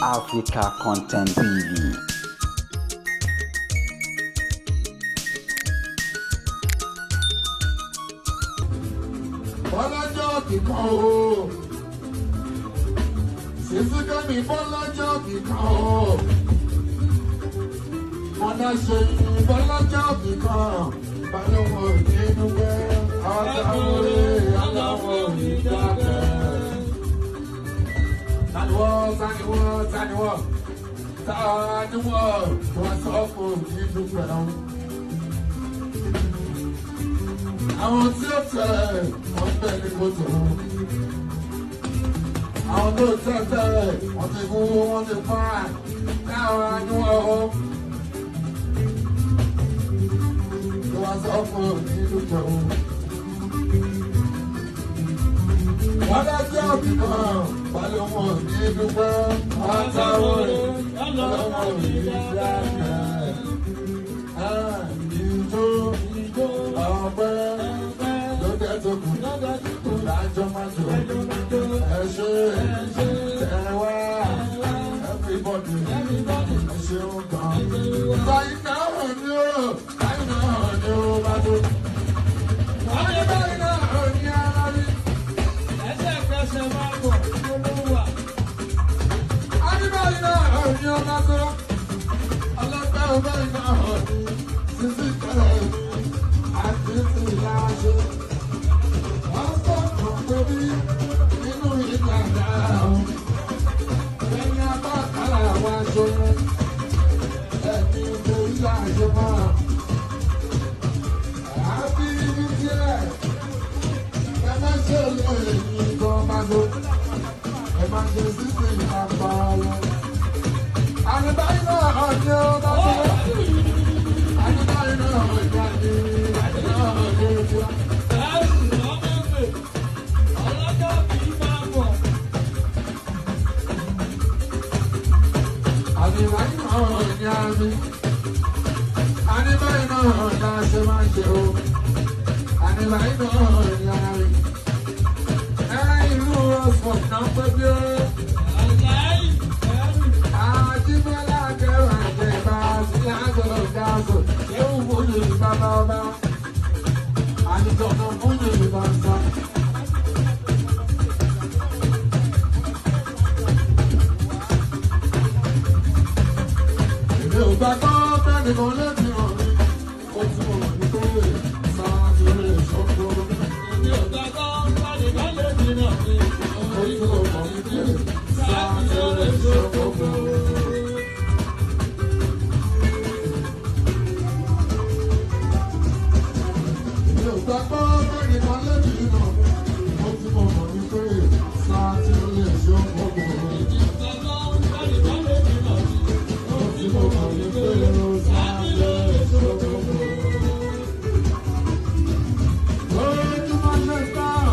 Africa Content TV. Bọ́lájọ́ kíkan o. Sisi Kẹ́mi bọ́lájọ́ kíkan o. Mọ̀nà ṣe bọ́lájọ́ kíkan. Balùwọ̀n òní dúpẹ́. Ọ̀sàwòrè aláwọ̀ òní dákẹ́. Taniwọ́ taniwọ́ taniwọ́ taniwọ́ wọ́n sọ fún òní dúpẹ́ o. Àwọn tí ó tẹ̀ wọ́n bẹ̀ ní kòtò. Àwọn tó tẹ̀ tẹ̀ wọ́n ti kú wọ́n ti pa káwọn aníwọ̀ o. Ló wá sọ fún òní dúpẹ́ o. Wọ́n dájọ́ òbí kan balẹ̀ wọn ò ní dúpẹ́. Wọ́n táwọn rẹ̀ lọ́wọ́ òní dákẹ́. Ìjó ọpẹ́ ló dé tó kù lájọ máa jò ẹ ṣe tẹ wá everybody ẹ ṣeun gan. Báyìí náà ni ó báyìí náà ni ó bá tó. Báyìí báyìí náà ni ara rí. Ẹsẹ̀kẹsẹ̀ máa bọ̀ olówà. Báyìí báyìí náà ni ó bá tó. Ọlọ́pàá báyìí náà ni sísí kẹlẹ̀ àti ti ìyá ṣe. Wọ́n sọ̀rọ̀ tóbi nínú ìlànà àwọn. Ẹni abákàlà wa ṣoyún, ẹni torí àṣẹ máa. Àbí ní díẹ̀, ẹ má ṣe lè ní gan máa lo. Ẹ má ṣe sísè ìpapà lọ. Àníbáyé náà ní ó bá tó. Àníbáyé náà ní àní náà ní ojú. Ẹrù lọ́mọ pè, ọlọ́jọ́ kì í máa bọ̀. Àníbáyé náà ní àmì. Àníbáyé náà ní àṣẹ máa ṣe o. Àníbáyé náà ní àmì. Ẹ ìlú Oxford náà pé bí ó. Àláì ẹrù Àjíbọ́lá kẹwàá jẹba sí àgọ́ gáàsò. Ṣéwù fúnni bàbá ọba. Àdìjọ́nà fúnni bàbá. Èmi ò gbàgbọ́ bẹ́ẹ̀ni kan létí hàn mí. Ó ti mọ̀ ní pé sáà ti lè ṣọ́kọ́. mi ò gbàgbọ́ pàdé lè dènà mi. Ó ti mọ̀ ní pé sáà ti lè ṣọ́kọ́. Èmi ò gbàgbọ́ bẹ́ẹ̀ni kan létí hàn mí. Ó ti mọ̀ ní pé sáà ti lè ṣọ́kọ́. Mi ò gbàgbọ́ pàdé lè dènà mi. Ó ti mọ̀ ní pé sáà ti lè ṣọ́kọ́. Ojúmọ́ ṣe tán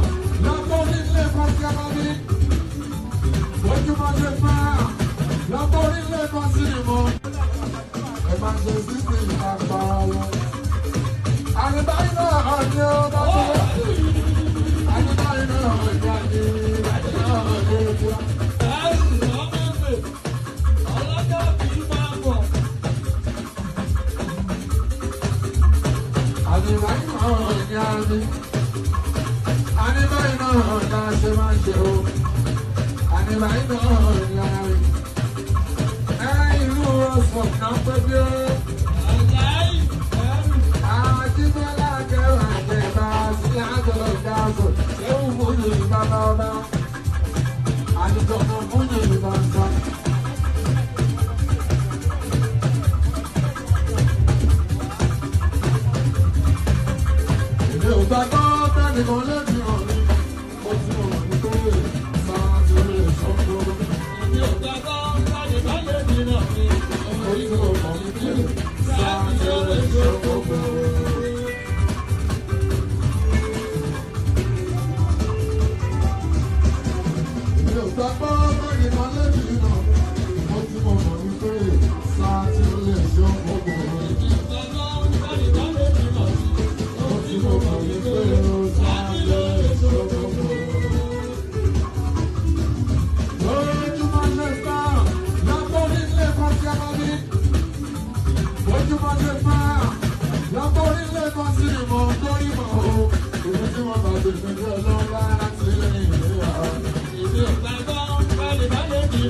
lọ́pọ̀ orílẹ̀ kan sí abábí. Ojúmọ́ ṣe tán lọ́pọ̀ orílẹ̀ kan sí ìmọ̀. Ẹ máa ṣe sísè ìpapà lọ. Àníbáyé náà ni ó bá tó. Àníbáyé náà ni àní náà ní ojú. Ẹrù lọ́mọ pè, ọlọ́jọ́ kì í máa bọ̀. Àníbáyé náà ni àní. Àníbáyé náà ni a ṣe máa ń ṣe o. Àníbáyé náà ni àní. Ẹ ìlú Oxford náà pé bí ó. Àláì ẹrù Àjíbọ́lá kẹwàá jẹba sí àjọ gáàsò. Ṣéwù fúnni bàbá ọba. Àdìjọ́nà fúnni bàbá. Èmi ò gbàgbọ́ bẹ́ẹ̀ni kan lẹ́bi hàn mí. Ó ti mọ̀ ní pé sáà ti lè ṣọ́kọ́. mi ò gbàgbọ́ pàdé lè dènà mi. Ó ti mọ̀ ní pé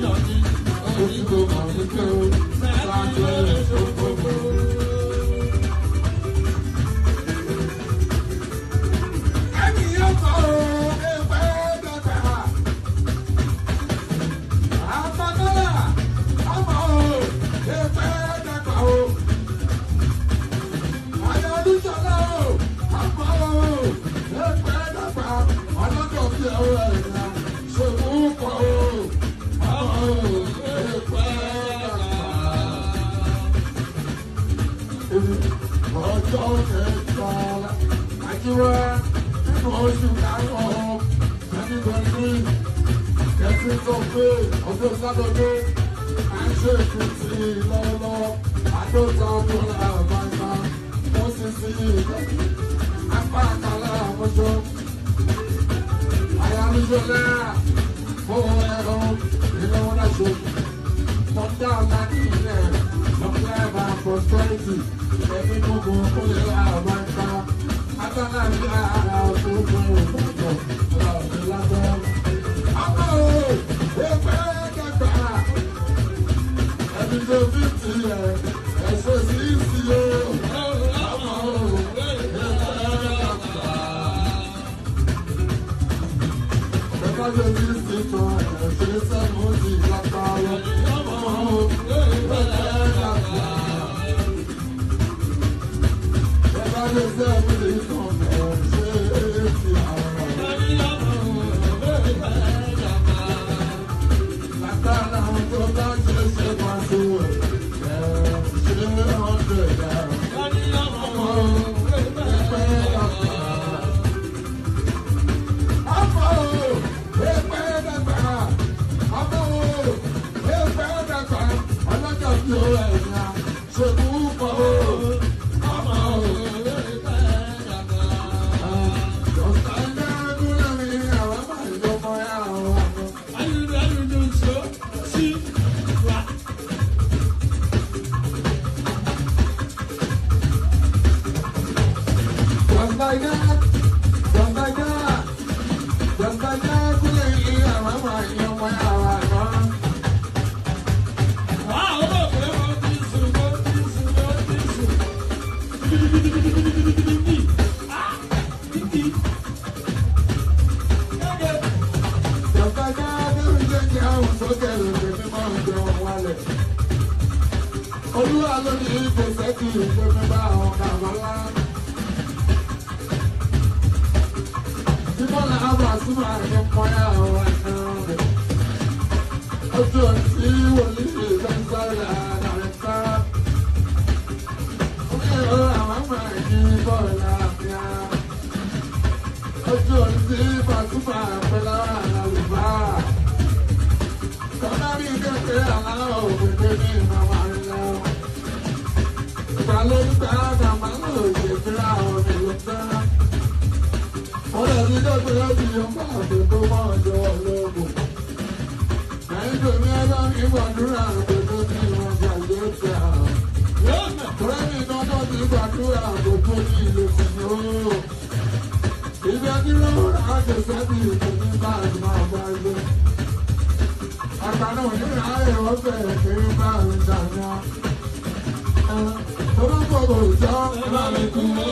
Onígbò mọ̀ wípé o, sáájú tó gbogbo. Ẹni yóò kọ́ o, ẹgbẹ́ dàgbà. Àpàtàlà, ọmọ o, ẹgbẹ́ dàgbà o. Ayọ̀dúnjọ́lá o, ọmọ o, ẹgbẹ́ dàgbà. Ọlọ́dọ̀ bí ọ̀rọ̀ ẹ̀yà, ṣòwò kọ́ o, ọmọ o, ẹgbẹ́ dàgbà. Ọjọ́ kẹta àjíwá nínú oṣù karùn-ún 2023 kẹsí sọ pé ọjọ́ sátọ̀dé à ń ṣe ìkùtì lọ́wọ́lọ́wọ́ àádọ́ta ọdún àbáńká wọ́n sì sí ìgbàgbé apá àkàlà àmọ́jọ́ àyàmíṣọlá fún ẹ̀rọ ìlọ́wọ́ láṣọ tọ́jà ọ̀la ní ilẹ̀ lọ́pẹ́ ẹ̀bà prosperity ẹ̀mí gbogbo kúlẹ̀ àbáńká agbára ní ara ọ̀tún fún ìbàdàn ọ̀rọ̀ lásán. Ọmọ o, ẹgbẹ́ dàgbà, ẹni tó 50 ẹ̀, ẹ̀ṣẹ̀ 60 o. Ọmọ o, ẹgbẹ́ dàgbà. Bẹ́ẹ̀ ṣe 60 tán, ẹ̀ṣẹ̀ 70 lápá lọ. Ọmọ o, ẹgbẹ́ dàgbà. Bẹ́ẹ̀ ṣe 70 tán, ẹ̀ṣẹ̀ 80 àwọn. Látara àwọn tó bá ṣe ṣe máa ṣe ẹ̀ ṣe 100 àrùn. Ọmọ ẹgbẹ́ dàgbà. Ọmọ ẹgbẹ́ dàgbà. Ọmọ ẹgbẹ́ dàgbà. Ọlọ́jọ́ bí ó ẹ̀yà ṣe púpọ̀ o. Ọmọ ẹgbẹ́ dàgbà. Ọ̀sán ẹgbẹ́ mi àwọn máa ń yọ ọmọ ẹ̀ àwọn àná. Just like that, just like that, just like that, kúlẹ̀ yìí àwọn máa ń yọ ọmọ ẹ̀ àwọn àná. Just like that, lórí jẹ́jẹ́ àwọn sókè lókè mímọ́ ìjọ wálẹ̀. Olúwa ló ní kò sẹ́kì ìgbé mi bá àwọn bàbá ńlá. Bíbọ́lá àbá súnmọ́ àyè mọ́ àwọn àná rẹ̀. Ojú ọtí wòlíì ìfẹ́ sáré àdàrẹ̀ sá. Omi ẹ̀rọ àwọn máa yí bọ́ọ̀lù àfíà. Ojú ọtí Pasuma pẹ̀lú àlùbá. Kọ́lá bí kẹ̀kẹ́ aláwọ̀ òpèpè ní màmá ńlá. Ìgbà ló ń gbà màmá lò ṣe fúnra àwọn èlò tán. Wọ́n lè ní dọ́gbẹ́ láti yọ bá àgbẹ̀kọ́ mọ́ ọjọ́ ológun. Ẹ̀yin tèmi ẹ bá mi gbàdúrà àgbẹ̀kọ́ ní ìwọ̀n gbàgbé tẹ̀ àwọn. Tọ́lẹ́mì dandan ti gbàdúrà àgbẹ̀kọ́ ní ìlú tìǹbù. Ibi ẹni lọ́wọ́ àjọ sẹ́bi ìtòní bá àgbà ọba ẹgbẹ́. Àgbà náà ní àárẹ̀ ọ̀fẹ́ kiri bá mi dàgbà. Tó bá gbọ́dọ̀ ìjọ, ẹ bá mi kú mọ́.